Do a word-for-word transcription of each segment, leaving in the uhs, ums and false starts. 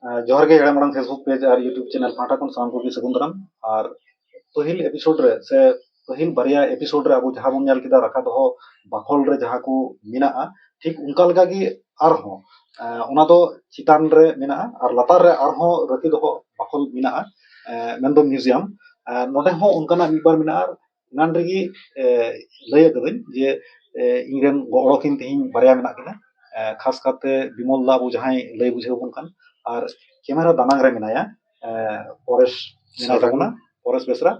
ᱡᱚᱦᱟᱨ ᱜᱮ ᱮᱲᱮ ᱢᱟᱲᱟᱝ Facebook page ᱟᱨ YouTube channel ᱯᱟᱦᱴᱟ ᱠᱷᱚᱱ ᱥᱟᱱᱟᱢ ᱠᱚᱜᱮ ᱥᱟᱹᱜᱩᱱ ᱫᱟᱨᱟᱢ᱾ ᱟᱨ ᱯᱟᱹᱦᱤᱞ episode ᱨᱮ ᱥᱮ ᱯᱟᱹᱦᱤᱞ ᱵᱟᱨᱭᱟ episode ᱨᱮ ᱟᱵᱚ ᱡᱟᱦᱟᱸ ᱵᱚᱱ ᱧᱮᱞ ᱠᱮᱫᱟ ᱨᱟᱠᱷᱟ ᱫᱚᱦᱚ ᱵᱟᱠᱷᱳᱞ ᱨᱮ ᱡᱟᱦᱟᱸ ᱠᱚ ᱢᱮᱱᱟᱜᱼᱟ, ᱴᱷᱤᱠ ᱚᱱᱠᱟ ᱞᱮᱠᱟ ᱜᱮ ᱟᱨᱦᱚᱸ, ᱮ, ᱚᱱᱟ ᱫᱚ ᱪᱮᱛᱟᱱ ᱨᱮ ᱢᱮᱱᱟᱜᱼᱟ ᱟᱨ ᱞᱟᱛᱟᱨ ᱨᱮ ᱟᱨᱦᱚᱸ ᱨᱟᱹᱠᱷᱤ ᱫᱚᱦᱚ ᱵᱟᱠᱷᱳᱞ ᱢᱮᱱᱟᱜᱼᱟ, ᱮ, ᱢᱮᱱᱫᱚ museum᱾ ᱮ, ᱱᱚᱰᱮ ᱦᱚᱸ ᱚᱱᱠᱟᱱᱟᱜ ᱢᱤᱫ ᱵᱟᱨ ᱢᱮᱱᱟᱜᱼᱟ᱾ ᱟᱨ ᱮᱱᱟᱱ ᱨᱮᱜᱮ, ᱮ, ᱞᱟᱹᱭ ᱟᱠᱟᱫᱟᱹᱧ ᱡᱮ, ᱮ, ᱤᱧᱨᱮᱱ ᱜᱚᱲᱚ ᱠᱤᱱ ᱛᱮᱦᱮᱧ ᱵᱟᱨᱭᱟ ᱢᱮᱱᱟᱜ ᱠᱤᱱᱟ᱾ ᱮ, ᱠᱷᱟᱥ ᱠᱟᱛᱮ ᱵᱤᱢᱚᱞ ᱫᱟ ᱟᱵᱚ ᱡᱟᱦᱟᱸᱭ ᱞᱟᱹᱭ ᱵᱩᱡᱷᱟᱹᱣ ᱵᱚᱱ ᱠᱟᱱ, ᱟᱨ camera ᱫᱟᱱᱟᱝ ᱨᱮ ᱢᱮᱱᱟᱭᱟ, ᱮ, ᱯᱚᱨᱮᱥ ᱢᱮᱱᱟᱭ ᱥᱚᱨᱮᱱ᱾ ᱛᱟᱵᱚᱱᱟ, ᱯᱚᱨᱮᱥ ᱵᱮᱥᱨᱟ᱾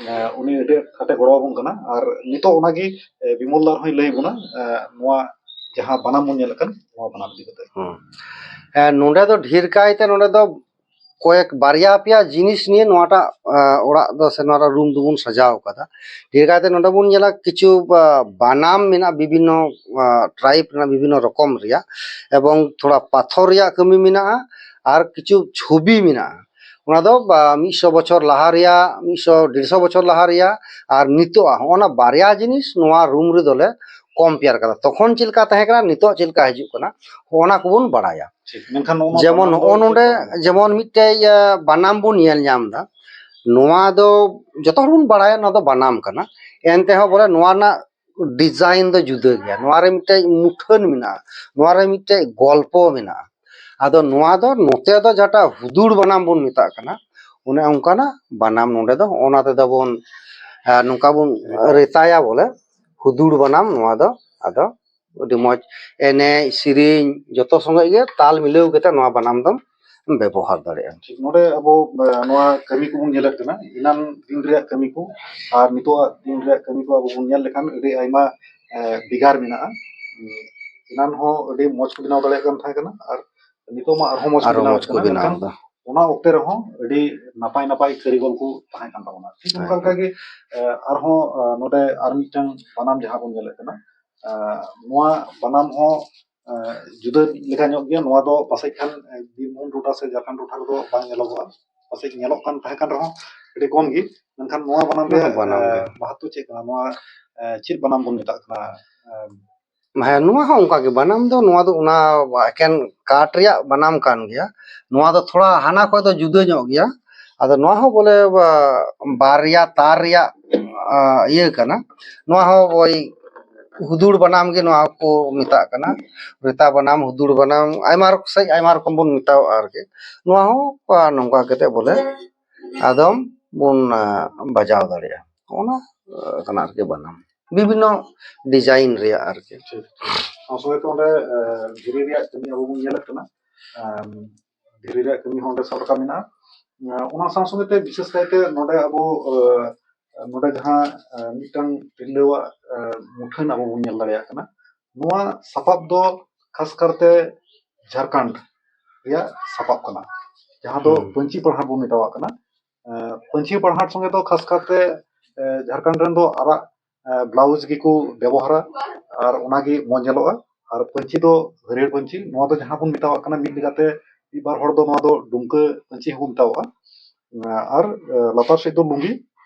ᱮ, ᱩᱱᱤ ᱟᱹᱰᱤ ᱟᱸᱴᱮ ᱜᱚᱲᱚ ᱟᱵᱚᱱ ᱠᱟᱱᱟ᱾ ᱟᱨ ᱱᱤᱛᱚᱜ ᱚᱱᱟᱜᱮ, ᱮ, ᱵᱤᱢᱚᱞ ᱫᱟ ᱟᱨᱦᱚᱸᱭ ᱞᱟᱹᱭ ᱵᱚᱱᱟ, ᱮ, ᱱᱚᱣᱟ ᱡᱟᱦᱟᱸ ᱵᱟᱱᱟᱢ ᱵᱚᱱ ᱧᱮᱞᱮᱫ ᱠᱟᱱ, ᱱᱚᱣᱟ ᱵᱟᱱᱟᱢ ᱤᱫᱤ ᱠᱟᱛᱮ᱾ ᱦᱩᱸ᱾ ᱮ, ᱱᱚᱰᱮ ᱫᱚ ᱰᱷᱮᱨ ᱠᱟᱭᱛᱮ ᱱᱚᱰᱮ ᱫᱚ ᱠᱚᱭᱮᱠ ᱵᱟᱨᱭᱟ ᱯᱮᱭᱟ ᱡᱤᱱᱤᱥ ᱱᱤᱭᱮ ᱱᱚᱣᱟᱴᱟᱜ, ᱟ, ᱚᱲᱟᱜ ᱫᱚ ᱥᱮ ᱱᱚᱣᱟ room ᱫᱚᱵᱚᱱ ᱥᱟᱡᱟᱣ ᱟᱠᱟᱫᱟ᱾ ᱰᱷᱮᱨ ᱠᱟᱭᱛᱮ ᱱᱚᱰᱮ ᱵᱚᱱ ᱧᱮᱞᱟ ᱠᱤᱪᱷᱩ, ᱟ, ᱵᱟᱱᱟᱢ ᱢᱮᱱᱟᱜᱼᱟ, ᱵᱤᱵᱷᱤᱱᱱᱚ, ᱟ, type ᱨᱮᱱᱟᱜ, ᱵᱤᱵᱷᱤᱱᱱᱚ ᱨᱚᱠᱚᱢ ᱨᱮᱭᱟᱜ, ᱮᱵᱚᱝ ᱛᱷᱚᱲᱟ ᱯᱟᱛᱷᱚᱨ ᱨᱮᱭᱟᱜ ᱠᱟᱹᱢᱤ ᱢᱮᱱᱟᱜᱼᱟ ᱟᱨ ᱠᱤᱪᱷᱩ ᱪᱷᱚᱵᱤ ᱢᱮᱱᱟᱜᱼᱟ᱾ ᱚᱱᱟ ᱫᱚ, ᱟ, ᱢᱤᱫ ᱥᱚ ᱵᱚᱪᱷᱚᱨ ᱞᱟᱦᱟ ᱨᱮᱭᱟᱜ, ᱢᱤᱫ ᱥᱚ ᱰᱮᱲᱥᱚ ᱵᱚᱪᱷᱚᱨ ᱞᱟᱦᱟ ᱨᱮᱭᱟᱜ ᱟᱨ ᱱᱤᱛᱚᱜ ᱦᱚᱸᱜᱼᱚ ᱱᱟ ᱵᱟᱨᱭᱟ ᱡᱤᱱᱤᱥ ᱱᱚᱣᱟ room ᱨᱮᱫᱚᱞᱮ compare ᱠᱟᱫᱟ᱾ ᱛᱚᱠᱷᱚᱱ ᱪᱮᱫ ᱞᱮᱠᱟ ᱛᱟᱦᱮᱸ ᱠᱟᱱᱟ, ᱱᱤᱛᱚᱜ ᱪᱮᱫ ᱞᱮᱠᱟ ᱦᱤᱡᱩᱜ ᱠᱟᱱᱟ, ᱚᱱᱟ ᱠᱚᱵᱚᱱ ᱵᱟᱲᱟᱭᱟ᱾ ᱴᱷᱤᱠ, ᱢᱮᱱᱠᱷᱟᱱ ᱱᱚᱜᱼᱚ ᱱᱚᱣᱟ ᱡᱮᱢᱚᱱ ᱵᱟᱱᱟᱢ ᱫᱚ ᱱᱚᱜᱼᱚ ᱱᱚᱰᱮ ᱪᱮᱫ ᱠᱟᱱᱟ? ᱡᱮᱢᱚᱱ ᱢᱤᱫᱴᱮᱡ, ᱤᱭᱟᱹ, ᱵᱟᱱᱟᱢ ᱵᱚᱱ ᱧᱮᱞ ᱧᱟᱢ ᱮᱫᱟ, ᱱᱚᱣᱟ ᱫᱚ ᱡᱚᱛᱚ ᱦᱚᱲ ᱵᱚᱱ ᱵᱟᱲᱟᱭᱟ ᱱᱚᱣᱟ ᱫᱚ ᱵᱟᱱᱟᱢ ᱠᱟᱱᱟ, ᱮᱱᱛᱮᱦᱚᱸ ᱵᱚᱞᱮ ᱱᱚᱣᱟ ᱨᱮᱱᱟᱜ design ᱫᱚ ᱡᱩᱫᱟᱹ ᱜᱮᱭᱟ᱾ ᱱᱚᱣᱟ ᱨᱮ ᱢᱤᱫᱴᱮᱡ ᱢᱩᱴᱷᱟᱹᱱ ᱢᱮᱱᱟᱜᱼᱟ, ᱱᱚᱣᱟ ᱨᱮ ᱢᱤᱫᱴᱮᱡ ᱜᱚᱞᱯᱚ ᱢᱮᱱᱟᱜᱼᱟ᱾ ᱟᱫᱚ ᱱᱚᱣᱟ ᱫᱚ ᱱᱚᱛᱮ ᱫᱚ ᱡᱟᱦᱟᱸᱴᱟᱜ ᱦᱩᱫᱩᱲ ᱵᱟᱱᱟᱢ ᱵᱚᱱ ᱢᱮᱛᱟᱜ ᱠᱟᱱᱟ, ᱚᱱᱮ ᱚᱱᱠᱟᱱᱟᱜ ᱵᱟᱱᱟᱢ ᱱᱚᱰᱮ ᱫᱚ ᱦᱚᱸᱜᱼᱚ ᱱᱟ ᱛᱮᱫᱚ ᱵᱚᱱ, ᱮ, ᱱᱚᱝᱠᱟ ᱵᱚᱱ ᱨᱮᱛᱟᱭᱟ ᱵᱚᱞᱮ, ᱦᱩᱫᱩᱲ ᱵᱟᱱᱟᱢ ᱱᱚᱣᱟ ᱫᱚ᱾ ᱟᱫᱚ ᱟᱹᱰᱤ ᱢᱚᱡᱽ ᱮᱱᱮᱡ ᱥᱮᱨᱮᱧ ᱡᱚᱛᱚ ᱥᱚᱸᱜᱮ ᱜᱮ ᱛᱟᱞ ᱢᱤᱞᱟᱹᱣ ᱠᱟᱛᱮ ᱱᱚᱣᱟ ᱵᱟᱱᱟᱢ ᱫᱚᱢ ᱵᱮᱵᱚᱦᱟᱨ ᱫᱟᱲᱮᱭᱟᱜᱼᱟ᱾ ᱴᱷᱤᱠ, ᱱᱚᱰᱮ ᱟᱵᱚ, ᱮ, ᱱᱚᱣᱟ ᱠᱟᱹᱢᱤ ᱠᱚᱵᱚᱱ ᱧᱮᱞᱮᱫ ᱠᱟᱱᱟ, ᱮᱱᱟᱱ ᱫᱤᱱ ᱨᱮᱭᱟᱜ ᱠᱟᱹᱢᱤ ᱠᱚ ᱟᱨ ᱱᱤᱛᱚᱜᱟᱜ ᱫᱤᱱ ᱨᱮᱭᱟᱜ ᱠᱟᱹᱢᱤ ᱠᱚ ᱟᱵᱚ ᱵᱚᱱ ᱧᱮᱞ ᱞᱮᱠᱷᱟᱱ ᱟᱹᱰᱤ ᱟᱭᱢᱟ, ᱮ, ᱵᱷᱮᱜᱟᱨ ᱢᱮᱱᱟᱜᱼᱟ᱾ ᱮᱱᱟᱱ ᱦᱚᱸ ᱟᱹᱰᱤ ᱢᱚᱡᱽ ᱠᱚ ᱵᱮᱱᱟᱣ ᱫᱟᱲᱮᱭᱟᱜ ᱠᱟᱱ ᱛᱟᱦᱮᱸ ᱠᱟᱱᱟ ᱟᱨ ᱱᱤᱛᱚᱜ ᱢᱟ ᱟᱨᱦᱚᱸ ᱢᱚᱡᱽ ᱠᱚ ᱟᱨᱦᱚᱸ ᱵᱮᱱᱟᱣᱮᱫ ᱢᱚᱡᱽ ᱠᱚ ᱠᱟᱱᱟ, ᱵᱮᱱᱟᱣ ᱢᱮᱱᱠᱷᱟᱱ ᱮᱫᱟ᱾ ᱚᱱᱟ ᱚᱠᱛᱮ ᱨᱮᱦᱚᱸ ᱟᱹᱰᱤ ᱱᱟᱯᱟᱭ ᱱᱟᱯᱟᱭ ᱠᱟᱹᱨᱤᱜᱚᱞ ᱠᱚ ᱛᱟᱦᱮᱸ ᱠᱟᱱ ᱛᱟᱵᱚᱱᱟ᱾ ᱴᱷᱤᱠ ᱛᱟᱦᱮᱸ ᱚᱱᱠᱟ ᱠᱟᱱᱟ᱾ ᱞᱮᱠᱟᱜᱮ, ᱮ, ᱟᱨᱦᱚᱸ, ᱮ, ᱱᱚᱰᱮ ᱟᱨ ᱢᱤᱫᱴᱟᱝ ᱵᱟᱱᱟᱢ ᱡᱟᱦᱟᱸ ᱵᱚᱱ ᱧᱮᱞᱮᱫ ᱠᱟᱱᱟ, ᱮ, ᱱᱚᱣᱟ ᱵᱟᱱᱟᱢ ᱦᱚᱸ, ᱮ, ᱡᱩᱫᱟᱹ ᱞᱮᱠᱟ ᱧᱚᱜ ᱜᱮᱭᱟ᱾ ᱱᱚᱣᱟ ᱫᱚ ᱯᱟᱥᱮᱡ ᱠᱷᱟᱱ, ᱮ, ᱵᱤᱨᱵᱷᱩᱢ ᱴᱚᱴᱷᱟ ᱥᱮ ᱡᱷᱟᱲᱠᱷᱚᱸᱰ ᱴᱚᱴᱷᱟ ᱨᱮᱫᱚ ᱵᱟᱝ ᱧᱮᱞᱚᱜᱚᱜᱼᱟ, ᱯᱟᱥᱮᱡ ᱧᱮᱞᱚᱜ ᱠᱟᱱ ᱛᱟᱦᱮᱸ ᱠᱟᱱ ᱨᱮᱦᱚᱸ ᱟᱹᱰᱤ ᱠᱚᱢ ᱜᱮ᱾ ᱢᱮᱱᱠᱷᱟᱱ ᱱᱚᱣᱟ ᱵᱟᱱᱟᱢ ᱨᱮᱭᱟᱜ, ᱵᱟᱱᱟᱢ ᱮ, ᱜᱮ᱾ ᱢᱟᱦᱟᱛᱛᱚ ᱪᱮᱫ ᱠᱟᱱᱟ? ᱱᱚᱣᱟ, ᱮ, ᱪᱮᱫ ᱵᱟᱱᱟᱢ ᱵᱚᱱ ᱢᱮᱛᱟᱜ ᱠᱟᱱᱟ? ᱮ, ᱦᱮᱸ, ᱱᱚᱣᱟ ᱦᱚᱸ ᱚᱱᱠᱟ ᱜᱮ, ᱵᱟᱱᱟᱢ ᱫᱚ, ᱱᱚᱣᱟ ᱫᱚ ᱚᱱᱟ ᱮᱠᱮᱱ ᱠᱟᱴ ᱨᱮᱭᱟᱜ ᱵᱟᱱᱟᱢ ᱠᱟᱱ ᱜᱮᱭᱟ᱾ ᱱᱚᱣᱟ ᱫᱚ ᱛᱷᱚᱲᱟ ᱦᱟᱱᱟ ᱠᱷᱚᱡ ᱫᱚ ᱡᱩᱫᱟᱹ ᱧᱚᱜ ᱜᱮᱭᱟ᱾ ᱟᱫᱚ ᱱᱚᱣᱟ ᱦᱚᱸ ᱵᱚᱞᱮ, ᱵᱟ-, ᱵᱟᱨᱭᱟ ᱛᱟᱨ ᱨᱮᱭᱟᱜ, ᱟ, ᱤᱭᱟᱹ ᱠᱟᱱᱟ᱾ ᱱᱚᱣᱟ ᱦᱚᱸ ᱳᱭ ᱦᱩᱫᱩᱲ ᱵᱟᱱᱟᱢ ᱜᱮ ᱱᱚᱣᱟ ᱠᱚ ᱢᱮᱛᱟᱜ ᱠᱟᱱᱟ᱾ ᱨᱮᱛᱟ ᱵᱟᱱᱟᱢ, ᱦᱩᱫᱩᱲ ᱵᱟᱱᱟᱢ, ᱟᱭᱢᱟ ᱨᱚᱠ-, ᱥᱮᱡ ᱟᱭᱢᱟ ᱨᱚᱠᱚᱢ ᱵᱚᱱ ᱢᱮᱛᱟᱣᱟᱜᱼᱟ ᱟᱨᱠᱤ᱾ ᱱᱚᱣᱟ ᱦᱚᱸ, ᱟ, ᱱᱚᱝᱠᱟ ᱠᱟᱛᱮ ᱵᱚᱞᱮ ᱟᱫᱚᱢ ᱵᱚᱱ, ᱟ, ᱵᱟᱡᱟᱣ ᱫᱟᱲᱮᱭᱟᱜᱼᱟ᱾ ᱚᱱᱟ, ᱟ, ᱠᱟᱱᱟ ᱟᱨᱠᱤ ᱵᱟᱱᱟᱢ᱾ ᱵᱤᱵᱷᱤᱱᱱᱚ ᱰᱤᱡᱟᱭᱤᱱ ᱨᱮᱭᱟᱜ ᱟᱨᱠᱤ᱾ ᱴᱷᱤᱠ᱾ ᱥᱟᱶ ᱥᱚᱸᱜᱮ ᱛᱮ ᱚᱸᱰᱮ, ᱮ, ᱫᱷᱤᱨᱤ ᱨᱮᱭᱟᱜ ᱠᱟᱹᱢᱤ ᱟᱵᱚ ᱵᱚᱱ ᱧᱮᱞᱮᱫ ᱠᱟᱱᱟ᱾ ᱮᱢ, ᱫᱷᱤᱨᱤ ᱨᱮᱭᱟᱜ ᱠᱟᱹᱢᱤ ᱦᱚᱸ ᱚᱸᱰᱮ ᱥᱟᱵ ᱨᱟᱠᱟᱵ ᱢᱮᱱᱟᱜᱼᱟ᱾ ᱮ, ᱚᱱᱟ ᱥᱟᱶ ᱥᱚᱸᱜᱮ ᱛᱮ ᱵᱤᱥᱮᱥ ᱠᱟᱭᱛᱮ ᱱᱚᱰᱮ ᱟᱵᱚ, ᱮ, ᱱᱚᱰᱮ ᱡᱟᱦᱟᱸ, ᱮ, ᱢᱤᱫᱴᱟᱝ ᱛᱤᱨᱞᱟᱹᱣᱟᱜ, ᱮ, ᱢᱩᱴᱷᱟᱹᱱ ᱟᱵᱚ ᱵᱚᱱ ᱧᱮᱞ ᱫᱟᱲᱮᱭᱟᱜ ᱠᱟᱱᱟ᱾ ᱱᱚᱣᱟ ᱥᱟᱯᱟᱵ ᱫᱚ ᱠᱷᱟᱥ ᱠᱟᱨᱛᱮ ᱡᱷᱟᱲᱠᱷᱚᱸᱰ ᱨᱮᱭᱟᱜ ᱥᱟᱯᱟᱵ ᱠᱟᱱᱟ, ᱡᱟᱦᱟᱸ ᱫᱚ ᱦᱩᱸ᱾ ᱯᱟᱹᱧᱪᱤ ᱯᱟᱲᱦᱟᱴ ᱵᱚᱱ ᱢᱮᱛᱟᱣᱟᱜ ᱠᱟᱱᱟ᱾ ᱮ, ᱯᱟᱹᱧᱪᱤ ᱯᱟᱲᱦᱟᱴ ᱥᱚᱸᱜᱮ ᱫᱚ ᱠᱷᱟᱥ ᱠᱟᱨᱛᱮ, ᱮ, ᱡᱷᱟᱲᱠᱷᱚᱸᱰ ᱨᱮᱱ ᱫᱚ ᱟᱨᱟᱜ, ᱮ, ᱵᱞᱟᱣᱩᱡᱽ ᱜᱮᱠᱚ ᱵᱮᱵᱚᱦᱟᱨᱟ ᱟᱨ ᱚᱱᱟᱜᱮ ᱢᱚᱡᱽ ᱧᱮᱞᱚᱜᱼᱟ᱾ ᱟᱨ ᱯᱟᱹᱧᱪᱤ ᱫᱚ ᱦᱟᱹᱨᱭᱟᱹᱲ ᱯᱟᱹᱧᱪᱤ, ᱱᱚᱣᱟ ᱫᱚ ᱡᱟᱦᱟᱸ ᱵᱚᱱ ᱢᱮᱛᱟᱣᱟᱜ ᱠᱟᱱᱟ, ᱢᱤᱫ ᱞᱮᱠᱟᱛᱮ ᱢᱤᱫ ᱵᱟᱨ ᱦᱚᱲ ᱫᱚ ᱱᱚᱣᱟ ᱫᱚ ᱰᱩᱢᱠᱟᱹ ᱯᱟᱹᱧᱪᱤ ᱦᱚᱸᱠᱚ ᱢᱮᱛᱟᱣᱟᱜᱼᱟ᱾ ᱮ, ᱟᱨ, ᱮ, ᱞᱟᱛᱟᱨ ᱥᱮᱫ ᱫᱚ ᱞᱩᱝᱜᱤ,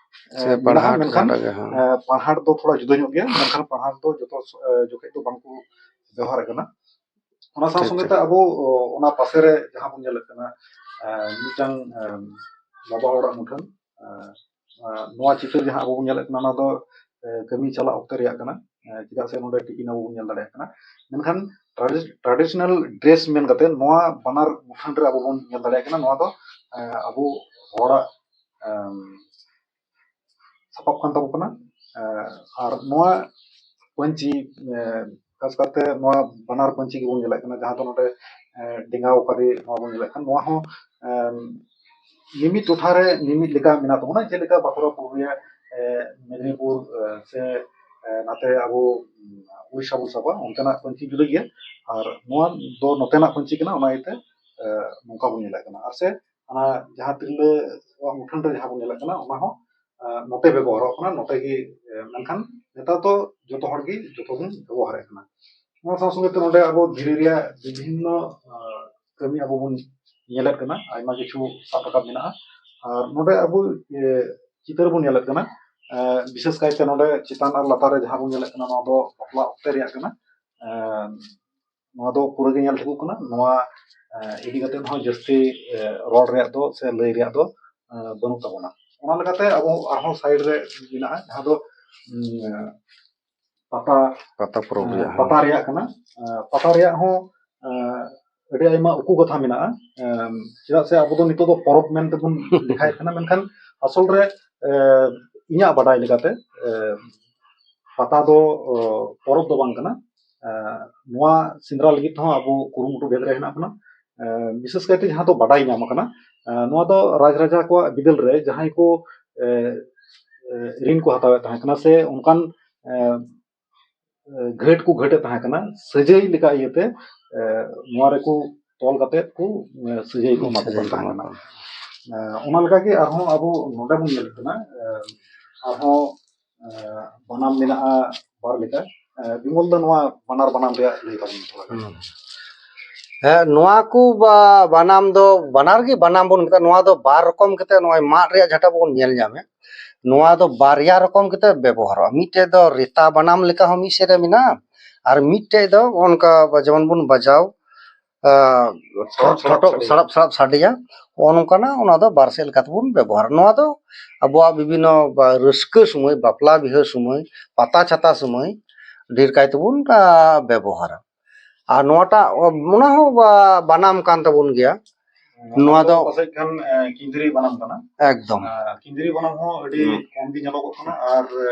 ᱮ, ᱥᱮ ᱢᱮᱱᱟᱜᱼᱟ, ᱯᱟᱲᱦᱟᱴ ᱢᱮᱱᱠᱷᱟᱱ, ᱡᱟᱦᱟᱸᱴᱟᱜ ᱜᱮ, ᱦᱮᱸ᱾ ᱮ, ᱯᱟᱲᱦᱟᱴ ᱫᱚ ᱛᱷᱚᱲᱟ ᱡᱩᱫᱟᱹ ᱧᱚᱜ ᱜᱮᱭᱟ, ᱢᱮᱱᱠᱷᱟᱱ ᱯᱟᱲᱦᱟᱴ ᱫᱚ ᱡᱚᱛᱚ, ᱮ, ᱡᱚᱠᱷᱮᱡ ᱫᱚ ᱵᱟᱝᱠᱚ ᱵᱮᱣᱦᱟᱨᱮᱫ ᱠᱟᱱᱟ᱾ ᱚᱱᱟ ᱥᱟᱶ ᱴᱷᱤᱠ, ᱥᱚᱸᱜᱮ ᱴᱷᱤᱠ᱾ ᱛᱮ ᱟᱵᱚ, ᱚ, ᱚᱱᱟ ᱯᱟᱥᱮ ᱨᱮ ᱡᱟᱦᱟᱸ ᱵᱚᱱ ᱧᱮᱞᱮᱫ ᱠᱟᱱᱟ, ᱮ, ᱢᱤᱫᱴᱟᱝ, ᱮ, ᱵᱟᱵᱟ ᱦᱚᱲᱟᱜ ᱢᱩᱴᱷᱟᱹᱱ, ᱮ, ᱮ, ᱱᱚᱣᱟ ᱪᱤᱛᱟᱹᱨ ᱡᱟᱦᱟᱸ ᱟᱵᱚ ᱵᱚᱱ ᱧᱮᱞᱮᱫ ᱠᱟᱱᱟ, ᱚᱱᱟ ᱫᱚ, ᱮ, ᱠᱟᱹᱢᱤ ᱪᱟᱞᱟᱜ ᱚᱠᱛᱮ ᱨᱮᱭᱟᱜ ᱠᱟᱱᱟ᱾ ᱮ, ᱪᱮᱫᱟᱜ ᱥᱮ ᱱᱚᱰᱮ ᱴᱤᱯᱤᱱ ᱟᱵᱚ ᱵᱚᱱ ᱧᱮᱞ ᱫᱟᱲᱮᱭᱟᱜ ᱠᱟᱱᱟ᱾ ᱢᱮᱱᱠᱷᱟᱱ ᱴᱨᱟᱰᱤ-, traditional dress ᱢᱮᱱ ᱠᱟᱛᱮ ᱱᱚᱣᱟ ᱵᱟᱱᱟᱨ ᱢᱩᱴᱷᱟᱹᱱ ᱨᱮ ᱟᱵᱚ ᱵᱚᱱ ᱧᱮᱞ ᱫᱟᱲᱮᱭᱟᱜ ᱠᱟᱱᱟ, ᱱᱚᱣᱟ ᱫᱚ, ᱮ, ᱟᱵᱚ ᱦᱚᱲᱟᱜ, ᱮᱢ, ᱥᱟᱯᱟᱵ ᱠᱟᱱ ᱛᱟᱵᱚ ᱠᱟᱱᱟ᱾ ᱮ, ᱟᱨ ᱱᱚᱣᱟ ᱯᱟᱹᱧᱪᱤ, ᱮ, ᱠᱷᱟᱥ ᱠᱟᱨᱛᱮ ᱱᱚᱣᱟ ᱵᱟᱱᱟᱨ ᱯᱟᱹᱧᱪᱤ ᱜᱮᱵᱚᱱ ᱧᱮᱞᱮᱫ ᱠᱟᱱᱟ, ᱡᱟᱦᱟᱸ ᱫᱚ ᱱᱚᱰᱮ, ᱮ, ᱰᱮᱸᱜᱟᱣ ᱠᱟᱫᱮ ᱱᱚᱣᱟ ᱵᱚᱱ ᱧᱮᱞᱮᱫ ᱠᱟᱱ, ᱱᱚᱣᱟ ᱦᱚᱸ, ᱮᱢ, ᱢᱤᱢᱤᱫ ᱴᱚᱴᱷᱟ ᱨᱮ ᱢᱤᱢᱤᱫ ᱞᱮᱠᱟ ᱢᱮᱱᱟᱜ ᱛᱟᱵᱚᱱᱟ᱾ ᱪᱮᱫ ᱞᱮᱠᱟ ᱵᱟᱸᱠᱩᱲᱟ ᱯᱩᱨᱩᱞᱤᱭᱟᱹ, ᱮ, ᱢᱮᱫᱽᱱᱤᱯᱩᱨ, ᱮ, ᱥᱮ, ᱮ, ᱱᱟᱛᱮ ᱟᱵᱚ, ᱩᱢ, ᱩᱲᱤᱥᱥᱟ ᱵᱚᱱ ᱥᱟᱵᱟ, ᱚᱱᱛᱮᱱᱟᱜ ᱯᱟᱹᱧᱪᱤ ᱡᱩᱫᱟᱹ ᱜᱮᱭᱟ, ᱟᱨ ᱱᱚᱣᱟ ᱫᱚ ᱱᱚᱛᱮᱱᱟᱜ ᱯᱟᱹᱧᱪᱤ ᱠᱟᱱᱟ, ᱚᱱᱟ ᱤᱭᱟᱹᱛᱮ, ᱮ, ᱱᱚᱝᱠᱟ ᱵᱚᱱ ᱧᱮᱞᱮᱫ ᱠᱟᱱᱟ᱾ ᱟᱨ ᱥᱮ ᱚᱱᱟ ᱡᱟᱦᱟᱸ ᱛᱤᱨᱞᱟᱹᱣᱟᱜ ᱢᱩᱴᱷᱟᱹᱱ ᱨᱮ ᱡᱟᱦᱟᱸ ᱵᱚᱱ ᱧᱮᱞᱮᱫ ᱠᱟᱱᱟ, ᱚᱱᱟ ᱦᱚᱸ, ᱮ, ᱱᱚᱛᱮ ᱵᱮᱵᱚᱦᱟᱨᱚᱜ ᱠᱟᱱᱟ, ᱱᱚᱛᱮ ᱜᱮ, ᱮ, ᱢᱮᱱᱠᱷᱟᱱ ᱱᱮᱛᱟᱨ ᱫᱚ ᱡᱚᱛᱚ ᱦᱚᱲ ᱜᱮ ᱡᱚᱛᱚ ᱵᱚᱱ ᱵᱮᱵᱚᱦᱟᱨᱮᱫ ᱠᱟᱱᱟ᱾ ᱚᱱᱟ ᱥᱟᱶ ᱥᱚᱸᱜᱮ ᱛᱮ ᱱᱚᱰᱮ ᱟᱵᱚ ᱫᱷᱤᱨᱤ ᱨᱮᱭᱟᱜ ᱵᱤᱵᱷᱤᱱᱱᱚ, ᱮ, ᱠᱟᱹᱢᱤ ᱟᱵᱚ ᱵᱚᱱ ᱧᱮᱞᱮᱫ ᱠᱟᱱᱟ, ᱟᱭᱢᱟ ᱠᱤᱪᱷᱩ ᱥᱟᱵ ᱨᱟᱠᱟᱵ ᱢᱮᱱᱟᱜᱼᱟ᱾ ᱟᱨ ᱱᱚᱰᱮ ᱟᱵᱚ, ᱮ, ᱪᱤᱛᱟᱹᱨ ᱵᱚᱱ ᱧᱮᱞᱮᱫ ᱠᱟᱱᱟ, ᱮ, ᱵᱤᱥᱮᱥ ᱠᱟᱭᱛᱮ ᱱᱚᱰᱮ ᱪᱮᱛᱟᱱ ᱟᱨ ᱞᱟᱛᱟᱨ ᱨᱮ ᱡᱟᱦᱟᱸ ᱵᱚᱱ ᱧᱮᱞᱮᱫ ᱠᱟᱱᱟ, ᱱᱚᱣᱟ ᱫᱚ ᱵᱟᱯᱞᱟ ᱚᱠᱛᱮ ᱨᱮᱭᱟᱜ ᱠᱟᱱᱟ᱾ ᱱᱚᱣᱟ ᱫᱚ ᱯᱩᱨᱟᱹ ᱜᱮ ᱧᱮᱞ ᱴᱷᱤᱠᱚᱜ ᱠᱟᱱᱟ᱾ ᱱᱚᱣᱟ ᱤᱫᱤ ᱠᱟᱛᱮ ᱦᱚᱸ ᱡᱟᱹᱥᱛᱤ ᱨᱚᱲ ᱨᱮᱭᱟᱜ ᱫᱚ ᱥᱮ ᱞᱟᱹᱭ ᱨᱮᱭᱟᱜ ᱫᱚ ᱵᱟᱹᱱᱩᱜ ᱛᱟᱵᱚᱱᱟ᱾ ᱚᱱᱟ ᱞᱮᱠᱟᱛᱮ ᱟᱵᱚ ᱟᱨᱦᱚᱸ ᱥᱟᱭᱤᱰ ᱨᱮ ᱢᱮᱱᱟᱜᱼᱟ, ᱡᱟᱦᱟᱸ ᱫᱚ ᱯᱟᱛᱟ ᱯᱟᱛᱟ ᱯᱚᱨᱚᱵᱽ ᱨᱮᱭᱟᱜ ᱯᱟᱛᱟ ᱨᱮᱭᱟᱜ ᱠᱟᱱᱟ᱾ ᱯᱟᱛᱟ ᱨᱮᱭᱟᱜ ᱦᱚᱸ ᱟᱹᱰᱤ ᱟᱭᱢᱟ ᱩᱠᱩ ᱠᱟᱛᱷᱟ ᱢᱮᱱᱟᱜᱼᱟ᱾ ᱪᱮᱫᱟᱜ ᱥᱮ ᱟᱵᱚ ᱫᱚ ᱱᱤᱛᱚᱜ ᱫᱚ ᱯᱚᱨᱚᱵᱽ ᱢᱮᱱᱛᱮᱵᱚᱱ ᱞᱮᱠᱷᱟᱭᱮᱫ ᱠᱟᱱᱟ, ᱢᱮᱱᱠᱷᱟᱱ ᱟᱥᱚᱞ ᱨᱮ ᱤᱧᱟᱹᱜ ᱵᱟᱰᱟᱭ ᱞᱮᱠᱟᱛᱮ ᱯᱟᱛᱟ ᱫᱚ ᱯᱚᱨᱚᱵᱽ ᱫᱚ ᱵᱟᱝ ᱠᱟᱱᱟ᱾ ᱱᱚᱣᱟ ᱥᱮᱸᱫᱽᱨᱟ ᱞᱟᱹᱜᱤᱫ ᱦᱚᱸ ᱟᱵᱚ ᱠᱩᱨᱩᱢᱩᱴᱩ ᱵᱷᱮᱫ ᱨᱮ ᱦᱮᱱᱟᱜ ᱵᱚᱱᱟ᱾ ᱵᱤᱥᱮᱥ ᱠᱟᱭᱛᱮ ᱡᱟᱦᱟᱸ ᱫᱚ ᱵᱟᱰᱟᱭ ᱧᱟᱢ ᱟᱠᱟᱱᱟ, ᱱᱚᱣᱟ ᱫᱚ ᱨᱟᱡᱽ ᱨᱟᱡᱟ ᱠᱚᱣᱟᱜ ᱵᱤᱫᱟᱹᱞ ᱨᱮ ᱡᱟᱦᱟᱸᱭ ᱠᱚ ᱨᱤᱱ ᱠᱚ ᱦᱟᱛᱟᱣᱮᱫ ᱛᱟᱦᱮᱸ ᱠᱟᱱᱟ ᱥᱮ ᱚᱱᱠᱟᱱ ᱜᱷᱟᱹᱴ ᱠᱚ ᱜᱷᱟᱹᱴᱮᱫ ᱛᱟᱦᱮᱸ ᱠᱟᱱᱟ, ᱥᱟᱹᱡᱟᱹᱭ ᱞᱮᱠᱟ ᱤᱭᱟᱹᱛᱮ ᱱᱚᱣᱟ ᱨᱮᱠᱚ ᱛᱚᱞ ᱠᱟᱛᱮ ᱠᱚ ᱥᱟᱹᱡᱟᱹᱭ ᱠᱚ ᱮᱢᱟ ᱠᱚ ᱠᱟᱱ ᱛᱟᱦᱮᱸ ᱠᱟᱱᱟ᱾ ᱚᱱᱟ ᱞᱮᱠᱟᱜᱮ ᱟᱨᱦᱚᱸ ᱟᱵᱚ ᱱᱚᱰᱮ ᱵᱚᱱ ᱧᱮᱞᱮᱫ ᱠᱟᱱᱟ, ᱟᱨᱦᱚᱸ ᱵᱟᱱᱟᱢ ᱢᱮᱱᱟᱜᱼᱟ ᱵᱟᱨ ᱞᱮᱠᱟ᱾ ᱵᱤᱢᱚᱞ ᱫᱚ ᱱᱚᱣᱟ ᱵᱟᱱᱟᱨ ᱵᱟᱱᱟᱢ ᱨᱮᱭᱟᱜ ᱞᱟᱹᱭ ᱛᱟᱵᱚᱱ ᱢᱮ ᱛᱷᱚᱲᱟ ᱜᱟᱱ᱾ ᱦᱮᱸ, ᱱᱚᱣᱟ ᱠᱚ ᱵᱟ-, ᱵᱟᱱᱟᱢ ᱫᱚ ᱵᱟᱱᱟᱨ ᱜᱮ ᱵᱟᱱᱟᱢ ᱵᱚᱱ ᱢᱮᱛᱟᱜᱼᱟ᱾ ᱱᱚᱣᱟ ᱫᱚ ᱵᱟᱨ ᱨᱚᱠᱚᱢ ᱠᱟᱛᱮ ᱱᱚᱜᱼᱚᱭ ᱢᱟᱫ ᱨᱮᱭᱟᱜ ᱡᱟᱦᱟᱸᱴᱟᱜ ᱵᱚᱱ ᱧᱮᱞ ᱧᱟᱢᱮᱫ, ᱱᱚᱣᱟ ᱫᱚ ᱵᱟᱨᱭᱟ ᱨᱚᱠᱚᱢ ᱠᱟᱛᱮ ᱵᱮᱵᱚᱦᱟᱨᱚᱜᱼᱟ᱾ ᱢᱤᱫᱴᱮᱡ ᱫᱚ ᱨᱮᱛᱟ ᱵᱟᱱᱟᱢ ᱞᱮᱠᱟ ᱦᱚᱸ ᱢᱤᱫ ᱥᱮᱫ ᱨᱮ ᱢᱮᱱᱟᱜᱼᱟ, ᱟᱨ ᱢᱤᱫᱴᱮᱡ ᱫᱚ ᱚᱱᱠᱟ ᱡᱮᱢᱚᱱ ᱵᱚᱱ ᱵᱟᱡᱟᱣ, ᱟᱸ, ᱥᱟᱲᱟᱯ, ᱥᱟᱲᱟᱯ ᱴᱷᱚᱴᱚ-, ᱥᱟᱰᱮᱭᱟ᱾ ᱥᱟᱲᱟᱯ, ᱥᱟᱲᱟᱯ ᱥᱟᱰᱮᱭᱟ, ᱱᱚᱜᱼᱚ ᱱᱚᱝᱠᱟᱱᱟᱜ, ᱚᱱᱟ ᱫᱚ ᱵᱟᱨ ᱥᱮᱫ ᱞᱮᱠᱟ ᱛᱮᱵᱚᱱ ᱵᱮᱵᱚᱦᱟᱨᱟ᱾ ᱱᱚᱣᱟ ᱫᱚ ᱟᱵᱚᱣᱟᱜ ᱵᱤᱵᱷᱤᱱᱱᱚ ᱵᱟ-, ᱨᱟᱹᱥᱠᱟᱹ ᱥᱚᱢᱚᱭ, ᱵᱟᱯᱞᱟ ᱵᱤᱦᱟᱹ ᱥᱚᱢᱚᱭ, ᱯᱟᱛᱟ ᱪᱷᱟᱛᱟ ᱥᱚᱢᱚᱭ ᱰᱷᱮᱨ ᱠᱟᱭ ᱛᱮᱵᱚᱱ, ᱟᱸ, ᱵᱮᱵᱚᱦᱟᱨᱟ᱾ ᱟᱨ ᱱᱚᱣᱟᱴᱟᱜ, ᱚᱱᱟ ᱦᱚᱸ ᱵᱟ-, ᱵᱟᱱᱟᱢ ᱠᱟᱱ ᱛᱟᱵᱚᱱ ᱜᱮᱭᱟ᱾ ᱱᱚᱣᱟ ᱫᱚ ᱯᱟᱥᱮᱡ ᱠᱷᱟᱱ, ᱮ, ᱠᱤᱸᱫᱽᱨᱤ ᱵᱟᱱᱟᱢ ᱠᱟᱱᱟ᱾ ᱮᱠᱫᱚᱢ᱾ ᱟᱨ ᱠᱤᱸᱫᱽᱨᱤ ᱵᱟᱱᱟᱢ ᱦᱚᱸ ᱟᱹᱰᱤ ᱦᱩᱸ᱾ ᱠᱚᱢ ᱜᱮ ᱧᱮᱞᱚᱜᱚᱜ ᱠᱟᱱᱟ ᱟᱨ